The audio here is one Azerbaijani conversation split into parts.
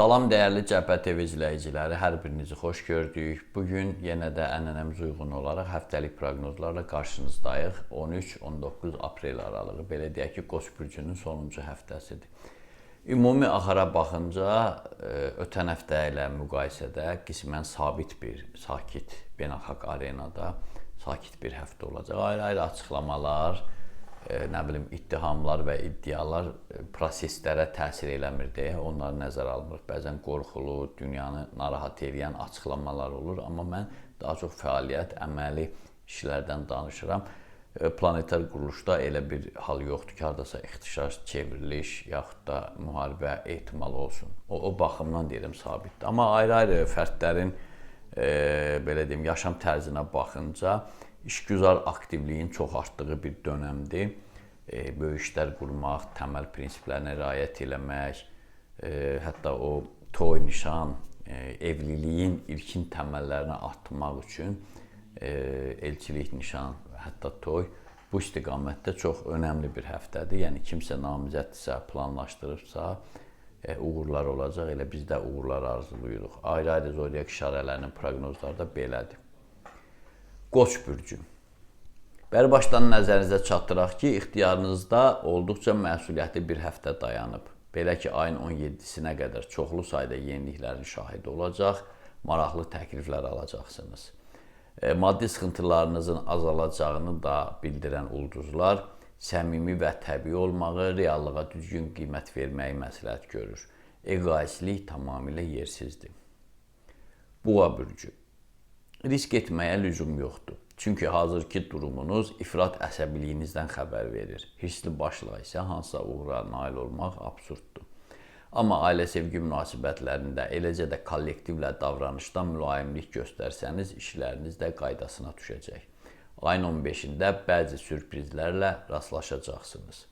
Salam dəyərli Cəbhə TV izləyiciləri, hər birinizi xoş gördük. Bu gün yenə də ənənəmizə uyğun olaraq həftəlik proqnozlarla qarşınızdayıq. 13-19 aprel aralığı, belə deyək ki, Qoç bürcünün sonuncu həftəsidir. Ümumi axara baxınca ötən həftə ilə müqayisədə qismən sabit bir, sakit beynəlxalq arenada sakit bir həftə olacaq. Ayrı-ayrı açıqlamalar, nə bilim ittihamlar və iddialar proseslərə təsir eləmir deyə onları nəzərə almırıq. Bəzən qorxulu, dünyanı narahat eləyən açıqlamalar olur, amma mən daha çox fəaliyyət, əməli işlərdən danışıram. Planetar quruluşda elə bir hal yoxdur ki, hardasa ixtişaş, çevriliş yaxud da müharibə ehtimalı olsun. O baxımdan deyirəm sabitdir. Amma ayrı-ayrı fərdlərin belə deyim, yaşam tərzinə baxınca işgüzar aktivliyin çox artdığı bir dönəmdir. Böyük işlər qurmaq, təməl prinsiplərinə riayət eləmək, hətta o toy, nişan, evliliyin ilkin təməllərini atmaq üçün elçilik, nişan, hətta toy bu istiqamətdə çox önəmli bir həftədir. Yəni kimsə namizəddirsə, planlaşdırıbsa, uğurlar olacaq. Elə biz də uğurlar arzulayırıq. Ayrı-ayrı zodiak işarələrinin proqnozları da belədir. Qoç bürcü. Bəri başdan nəzərinizə çatdıraq ki, ixtiyarınızda olduqca məsuliyyətli bir həftə dayanıb. Belə ki, ayın 17-sinə qədər çoxlu sayda yeniliklərin şahidi olacaq, maraqlı təkliflər alacaqsınız. Maddi sıxıntılarınızın azalacağını da bildirən ulduzlar səmimi və təbii olmağı, reallığa düzgün qiymət verməyi məsləhət görür. Eqoistlik tamamilə yersizdir. Boğa bürcü. Risk etməyə lüzum yoxdur. Çünki hazırki durumunuz ifrat əsəbiliyinizdən xəbər verir. Hirsli başla isə hansısa uğura nail olmaq absurddur. Amma ailə sevgi münasibətlərində, eləcə də kollektivlə davranışda mülayimlik göstərsəniz, işləriniz də qaydasına düşəcək. Ayın 15-də bəzi sürprizlərlə rastlaşacaqsınız.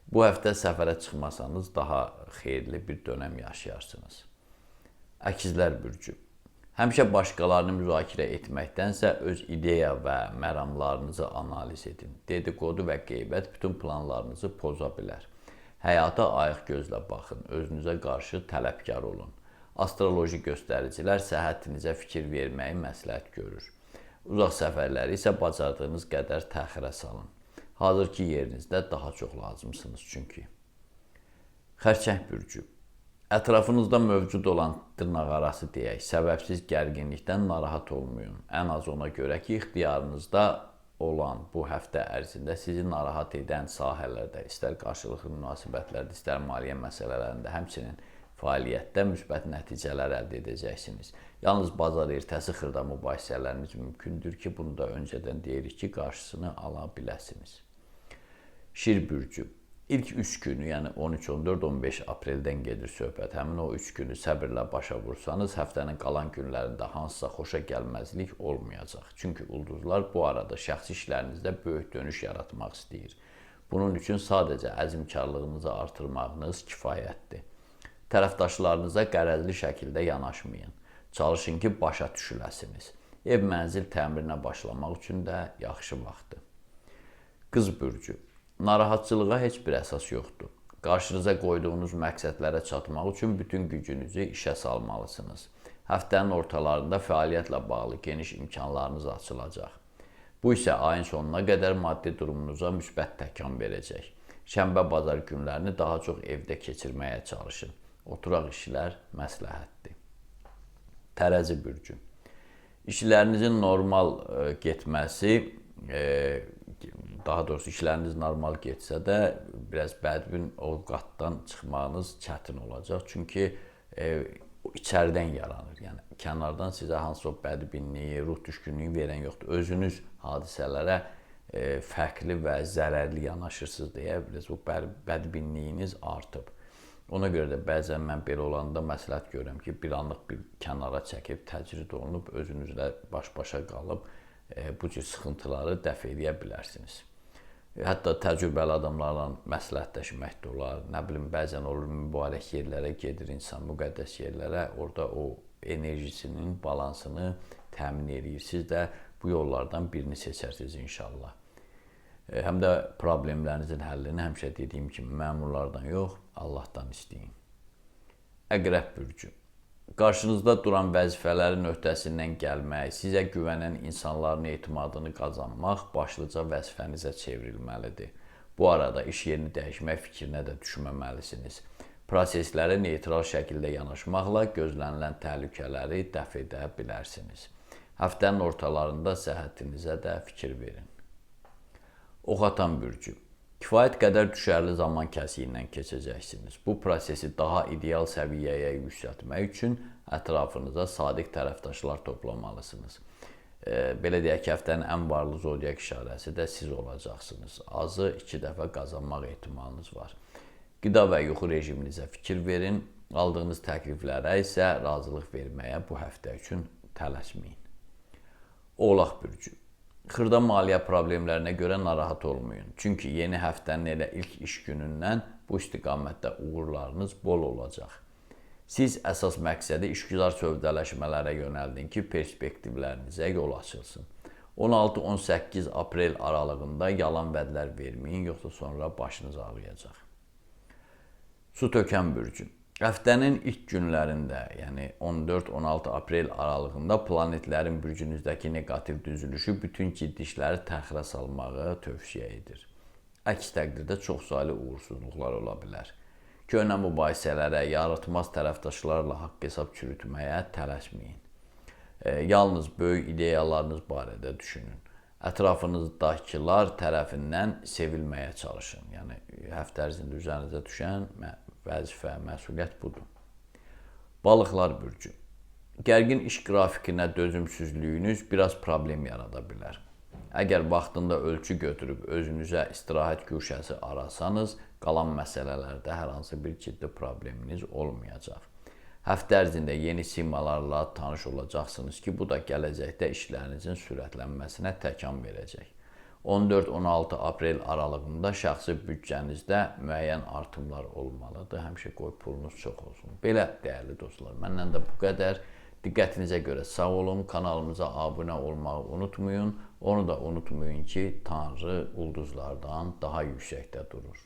Bu həftə səfərə çıxmasanız daha xeyirli bir dönəm yaşayarsınız. Əkizlər bürcü. Həmişə başqalarını müzakirə etməkdənsə öz ideya və məramlarınızı analiz edin. Dedikodu və qeybət bütün planlarınızı poza bilər. Həyata ayıq gözlə baxın, özünüzə qarşı tələbkar olun. Astroloji göstəricilər səhhətinizə fikir verməyi məsləhət görür. Uzaq səfərləri isə bacardığınız qədər təxirə salın. Hazırki yerinizdə daha çox lazımsınız çünki. Xərçəng bürcü. Ətrafınızda mövcud olan dırnaqarası deyək, səbəbsiz gərginlikdən narahat olmayın. Ən az ona görə ki, ixtiyarınızda olan bu həftə ərzində sizi narahat edən sahələrdə, istər qarşılıqlı münasibətlərdə, istər maliyyə məsələlərində, həmçinin fəaliyyətdə müsbət nəticələr əldə edəcəksiniz. Yalnız bazar ertəsi xırda mübahisələriniz mümkündür ki, bunu da öncədən deyirik ki, qarşısını ala biləsiniz. Şir bürcü. İlk 3 günü, yəni 13, 14, 15 apreldən gedir söhbət. Həmin o 3 günü səbirlə başa vursanız, həftənin qalan günlərində hansısa xoşa gəlməzlik olmayacaq. Çünki ulduzlar bu arada şəxsi işlərinizdə böyük dönüş yaratmaq istəyir. Bunun üçün sadəcə əzmkarlığınızı artırmağınız kifayətdir. Tərəfdaşlarınıza qərəzli şəkildə yanaşmayın. Çalışın ki, başa düşüləsiniz. Ev mənzil təmirinə başlamaq üçün də yaxşı vaxtdır. Qız bürcü. Narahatçılığa heç bir əsas yoxdur. Qarşınıza qoyduğunuz məqsədlərə çatmaq üçün bütün gücünüzü işə salmalısınız. Həftənin ortalarında fəaliyyətlə bağlı geniş imkanlarınız açılacaq. Bu isə ayın sonuna qədər maddi durumunuza müsbət təkan verəcək. Şənbə bazar günlərini daha çox evdə keçirməyə çalışın. Oturaq işlər məsləhətdir. Tərəzi bürcü. İşlərinizin normal getməsi, daha doğrusu işləriniz normal getsə də biraz bədbin ovqatdan çıxmağınız çətin olacaq. Çünki içəridən yaranır. Yəni kənardan sizə hansısa bədbinliyi, ruh düşkünlüyü verən yoxdur. Özünüz hadisələrə fərqli və zərərli yanaşırsınız deyə biraz bu bədbinliyiniz artıb. Ona görə də bəzən mən belə olanda məsləhət görürəm ki, bir anlıq bir kənara çəkib, təcrid olunub, özünüzlə baş-başa qalıb bu cür sıxıntıları dəf eləyə bilərsiniz. Hətta təcrübəli adamlarla məsləhətləşmək də olar. Nə bilim, bəzən olur mübarək yerlərə gedir insan, müqəddəs yerlərə, orada o enerjisinin balansını təmin eləyir. Siz də bu yollardan birini seçərsiniz inşallah. Həm də problemlərinizin həllini həmişə dediyim kimi məmurlardan yox, Allahdan istəyin. Əqrəb bürcü. Qarşınızda duran vəzifələrin öhdəsindən gəlmək, sizə güvənən insanların etimadını qazanmaq başlıca vəzifənizə çevrilməlidir. Bu arada iş yerini dəyişmək fikrinə də düşməməlisiniz. Proseslərə neytral şəkildə yanaşmaqla gözlənilən təhlükələri dəf edə bilərsiniz. Həftənin ortalarında səhhətinizə də fikir verin. Oxatan bürcü. Kifayət qədər düşərli zaman kəsiyindən keçəcəksiniz. Bu prosesi daha ideal səviyyəyə yüksəltmək üçün ətrafınıza sadiq tərəfdaşlar toplamalısınız. Belə deyək ki, həftənin ən varlı zodiak işarəsi də siz olacaqsınız. Azı 2 dəfə qazanmaq ehtimalınız var. Qida və yuxu rejiminizə fikir verin. Aldığınız təkliflərə isə razılıq verməyə bu həftə üçün tələsməyin. Oğlaq bürcü. Xırda maliyyə problemlərinə görə narahat olmayın. Çünki yeni həftənin elə ilk iş günündən bu istiqamətdə uğurlarınız bol olacaq. Siz əsas məqsədi işgüzar sövdələşmələrə yönəldin ki, perspektivlərinizə yol açılsın. 16-18 aprel aralığında yalan vədlər verməyin, yoxsa sonra başınız ağrıyacaq. Su tökən bürcü. Həftənin ilk günlərində, yəni 14-16 aprel aralığında planetlərin bürcünüzdəki neqativ düzülüşü bütün ciddi işləri təxirə salmağı tövsiyə edir. Əks təqdirdə çoxsaylı uğursuzluqlar ola bilər. Köhnə mübahisələrə, yaratmaz tərəfdaşlarla haqq-hesab çürütməyə tələsməyin. Yalnız böyük ideyalarınız barədə düşünün. Ətrafınızdakılar tərəfindən sevilməyə çalışın. Yəni həftə ərzində üzərinizə düşən vəzifə, məsuliyyət budur. Balıqlar bürcü. Gərgin iş qrafikinə dözümsüzlüyünüz biraz problem yarada bilər. Əgər vaxtında ölçü götürüb özünüzə istirahət guşəsi arasanız, qalan məsələlərdə hər hansı bir ciddi probleminiz olmayacaq. Həftə ərzində yeni simalarla tanış olacaqsınız ki, bu da gələcəkdə işlərinizin sürətlənməsinə təkan verəcək. 14-16 aprel aralığında şəxsi büdcənizdə müəyyən artımlar olmalıdır. Həmişə qoy pulunuz çox olsun. Belə dəyərli dostlar, məndən də bu qədər. Diqqətinizə görə sağ olun. Kanalımıza abunə olmağı unutmayın. Onu da unutmayın ki, Tanrı ulduzlardan daha yüksəkdə durur.